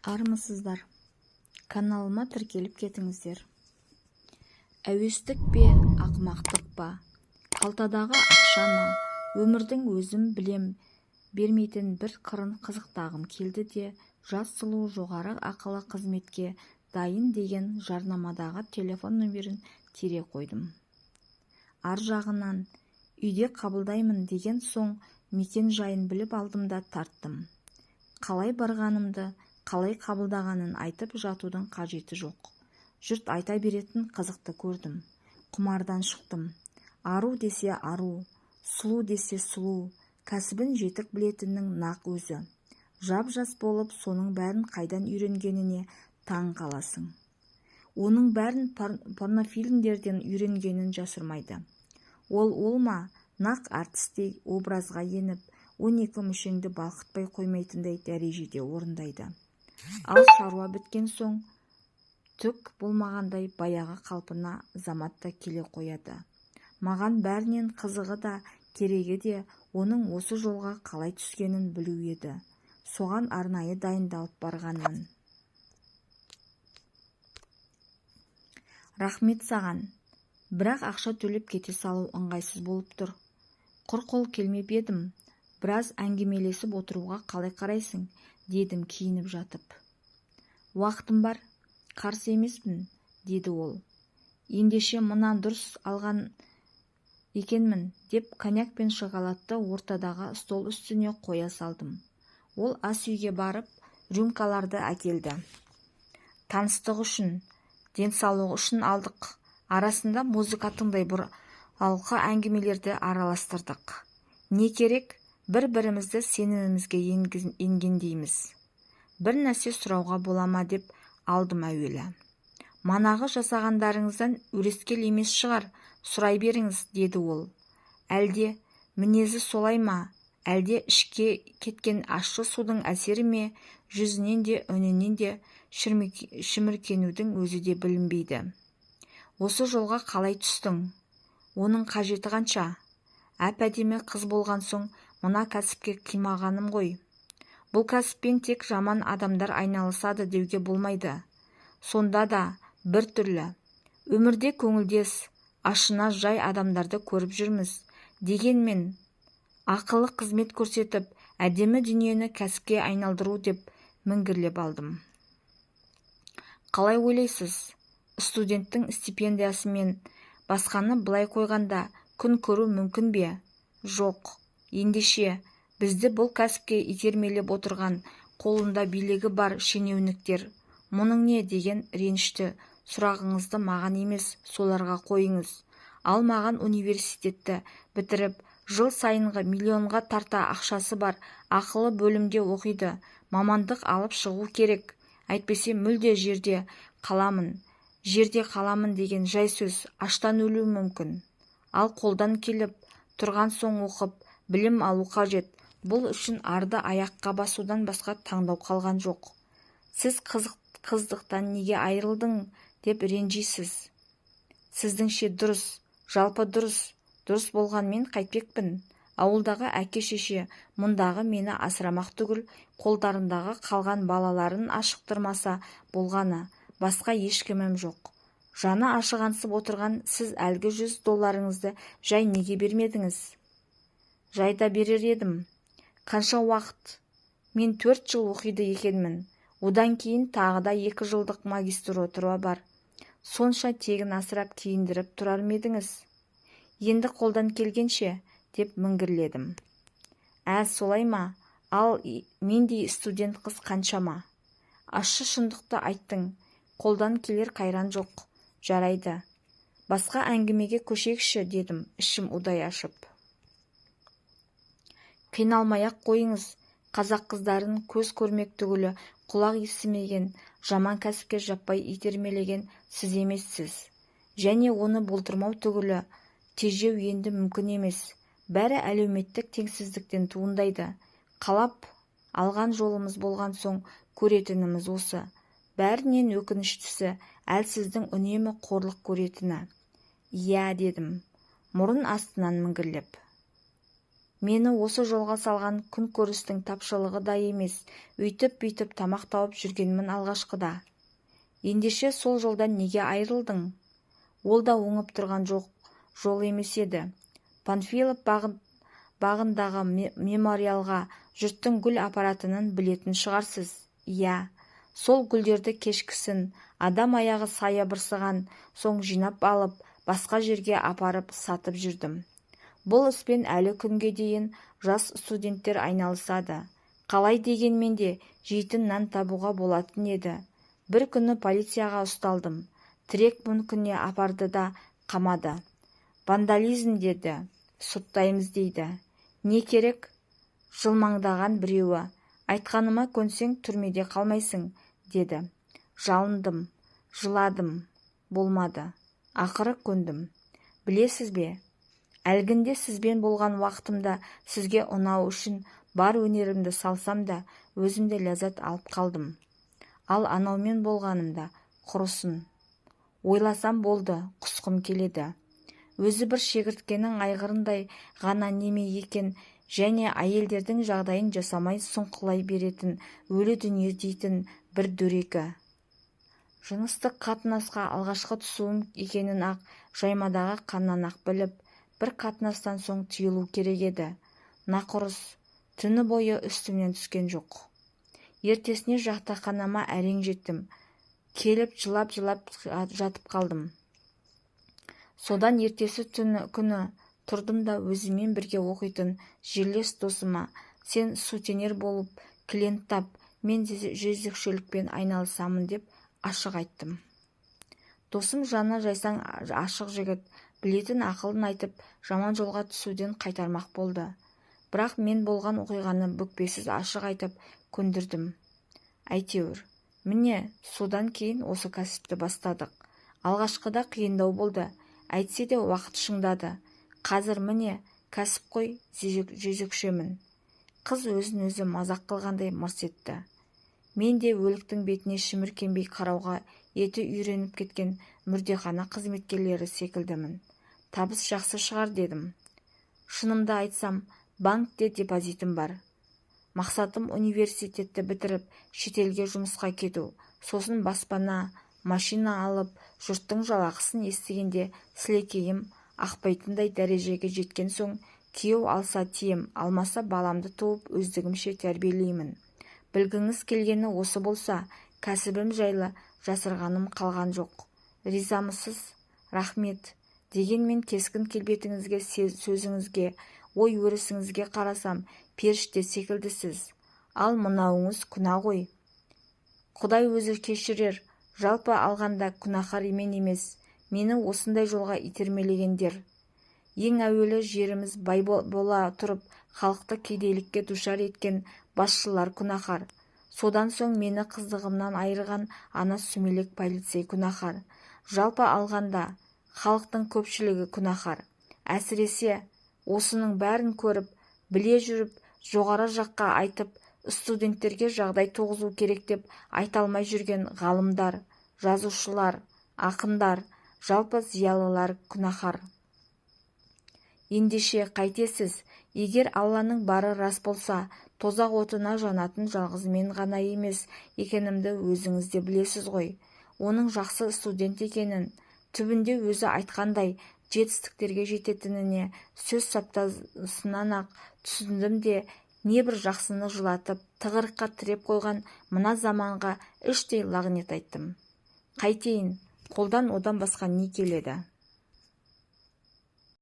Армысыздар! Каналыма тіркеліп кетіңіздер. Әуестік пе, ақымақтық па, қалтадағы ақша ма, өмірдің өзім білем бермейтін бір қырын қызықтағым келді де, жас сұлу жоғары ақылы қызметке дайын деген жарнамадағы телефон нөмірін тере қойдым. Ар жағынан үйде қабылдаймын деген соң мекен жайын біліп алдым да тарттым. Қалай барғанымды, қалай қабылдағанын айтып жатудың қажеті жоқ. Жұрт айта беретін қызықты көрдім. Құмардан шықтым. Ару десе ару, сұлу десе сұлу, кәсібін жетік білетіннің нақ өзі. Жап-жас болып, соның бәрін қайдан үйренгеніне таң қаласың. Оның бәрін порнофильмдерден үйренгенін жасырмайды. Ол ма, нақ артистей образға еніп, 12 мүшеңді балқытпай қоймайтындай дәрежеде орындайды. Ал шаруа біткен соң, түк болмағандай баяғы қалпына заматта келе қояды. Маған бәрінен қызығы да, керегі де оның осы жолға қалай түскенін білу еді. Соған арнайы дайындалып барғанмын. Рахмет саған. Бірақ ақша төлеп кете салу ыңғайсыз болып тұр. Құр қол келмеп едім. Біраз әңгімелесіп отыруға қалай қарайсың, дедім киініп жатып. Уақытым бар, қарсы емеспін, деді ол. Ендеше мынан дұрыс алған екенмін, деп коньяк пен шоколадты ортадағы стол үстіне қоя салдым. Ол ас үйге барып, рюмкаларды әкелді. Таныстық үшін, денсаулық үшін алдық. Арасында музыка тыңдай бұралқы әңгімелерді араластырдық. Не керек, бір-бірімізді сенімімізге енгендейміз. Бір нәрсе сұрауға бола ма деп алдым әуелі. Манағы жасағандарыңыздан өрескел емес шығар, сұрай беріңіз, деді ол. Әлде мінезі солай ма, әлде ішке кеткен ащы судың әсері ме, жүзінен де үнінен де шіміркенудің өзі де білінбейді. Осы жолға қалай түстің? Оның қажеті қанша? Әп-әдемі қыз болған соң мына кәсіпке қимағаным ғой. Бұл кәсіппен тек жаман адамдар айналысады деуге болмайды. Сонда да бір түрлі. Өмірде көңілдес, ашына жай адамдарды көріп жүрміз. Дегенмен, ақылы қызмет көрсетіп, әдемі дүниені кәсіпке айналдыру деп міңгірлеп алдым. Қалай ойлайсыз? Студенттің стипендиясымен басқаны былай қойғанда күн көру мүмкін бе? Жоқ. Ендеше, бізді бұл кәсіпке итермелеп отырған қолында билігі бар шенеуніктер. Мұның не деген ренішті сұрағыңызды маған емес, соларға қойыңыз. Ал маған университетті бітіріп, жыл сайынғы миллионға тарта ақшасы бар ақылы бөлімде оқиды, мамандық алып шығу керек. Әйтпесе мүлде жерде қаламын. Жерде қаламын деген жай сөз, аштан өлу мүмкін. Ал қолдан келіп, тұрған соң оқып, білім алу қажет. Бұл үшін арды аяққа басудан басқа таңдау қалған жоқ. Сіз қыздықтан неге айырылдың деп ренжисіз. Сіздіңше дұрыс, жалпы дұрыс, дұрыс болғанмен қайтпекпін. Ауылдағы әке-шеше мұндағы мені асырамақ түгіл, қолдарындағы қалған балаларын ашықтырмаса болғаны, басқа ешкімім жоқ. Жаны ашығансып отырған сіз әлгі $100 жай неге бермедіңіз? Жайда берер едім. Қанша уақыт? Мен 4 жыл оқиды екенмін. Одан кейін тағы да 2 жылдық магистратура бар. Сонша тегін асырап киіндіріп тұрар ма едіңіз? Енді қолдан келгенше, деп міңгірледім. Ә, солай ма? Ал мендей студент қыз қаншама? Ащы шындықты айттың. Қолдан келер қайран жоқ. Жарайды. Басқа әңгімеге көшейікші, дедім, ішім удай ашып. Қиналмай-ақ қойыңыз, қазақ қыздарын көз көрмек түгілі құлақ естімеген, жаман кәсіпке жаппай итермелеген сіз емессіз. Және оны болдырмау түгілі тежеу енді мүмкін емес. Бәрі әлеуметтік теңсіздіктен туындайды. Қалап алған жолымыз болған соң көретініміз осы. Бәрінен өкініштісі әлсіздің үнемі қорлық көретіні. Иә, дедім, мұрын астынан міңгірлеп. Мені осы жолға салған күнкөрістің тапшылығы да емес, өйтіп-бүйтіп тамақ тауып жүргенмін алғашқыда. Ендеше сол жолдан неге айырылдың? Ол да оңып тұрған жоқ, жол емес еді. Панфилов бағындағы мемориалға жұрттың гүл апаратынын білетін шығарсыз. Иә, сол гүлдерді кешкісін адам аяғы саябырсыған соң жинап алып, басқа жерге апарып сатып жүрдім. Бұл іспен әлі күнге дейін жас студенттер айналысады. Қалай дегенмен де жейтін нан табуға болатын еді. Бір күні полицияға ұсталдым. Тірек пунктіне апарды да қамады. Вандализм деді, соттаймыз дейді. Не керек? Жылмаңдаған біреуі. Айтқаныма көнсең түрмеде қалмайсың, деді. Жалындым, жыладым, болмады. Ақыры көндім. Білесіз бе? Әлгінде сізбен болған уақытымда сізге ұнау үшін бар өнерімді салсам да, өзім де ләззат алып қалдым. Ал анаумен болғанымда құрысын. Ойласам болды, құсқым келеді. Өзі бір шегірткенің айғырындай ғана неме екен, және әйелдердің жағдайын жасамай сұңқылай беретін өлі дүние дейтін бір дөрекі. Жыныстық қатынасқа алғашқы түсуім екенін ақ жаймадағы қаннан ақ біліп, бір қатынастан соң тыйылу керек еді. Нақұрыс, түні бойы үстімнен түскен жоқ. Ертесіне жатақханама әрең жеттім. Келіп жылап-жылап жатып қалдым. Содан ертесі күні тұрдым да өзіммен бірге оқитын жерлес досыма, сен сутенер болып клиент тап, мен жезөкшелікпен айналысамын деп ашық айттым. Досым жаны жайсаң ашық жігіт, білетін ақылын айтып, жаман жолға түсуден қайтармақ болды. Бірақ мен болған оқиғаны бүкпесіз ашық айтып көндірдім. Әйтеуір, міне, содан кейін осы кәсіпті бастадық. Алғашқыда қиындау болды, әйтсе де уақыт шыңдады. Қазір міне, кәсіпқой жезөкшемін. Қыз өзін өзі мазақ қылғандай мырс етті. Мен де өліктің бетіне шіміркенбей қарауға еті үйреніп кеткен мүрдехана қызметкерлері секілдімін. Табыс жақсы шығар дедім. Шынымды айтсам, банкте депозитім бар. Мақсатым университетті бітіріп, шетелге жұмысқа кету, сосын баспана, машина алып, жұрттың жалақысын естігенде сілекейім ақпайтындай дәрежеге жеткен соң, күйеу алса тием, алмаса баламды туып өздігімше тәрбиелеймін. Білгіңіз келгені осы болса, кәсібім жайлы жасырғаным қалған жоқ. Ризамысыз? Рахмет. Дегенмен кескін келбетіңізге, сөзіңізге, ой өрісіңізге қарасам, періште секілдісіз. Ал мынауыңыз күнә ғой. Құдай өзі кешірер, жалпы алғанда күнәһар мен емес, мені осындай жолға итермелегендер. Ең әуелі жеріміз бай бола тұрып, халықты кедейлікке душар еткен басшылар күнәһар. Содан соң мені қыздығымнан айырған ана сүмелек полицей күнәһар. Жалпы алғанда халықтың көпшілігі күнәһар. Әсіресе осының бәрін көріп, біле жүріп, жоғары жаққа айтып, студенттерге жағдай туғызу керек деп айта алмай жүрген ғалымдар, жазушылар, ақындар, жалпы зиялылар күнәһар. Ендеше қайтесіз, егер Алланың бары рас болса, тозақ отына жанатын жалғыз мен ғана емес екенімді өзіңіз де білесіз ғой. Оның жақсы студент екенін, түбінде өзі айтқандай жетістіктерге жететініне сөз саптасынан-ақ түсіндім де, небір жақсыны жылатып, тығырыққа тіреп қойған мына заманға іштей лағнет айттым. Қайтейін, қолдан одан басқа не келеді?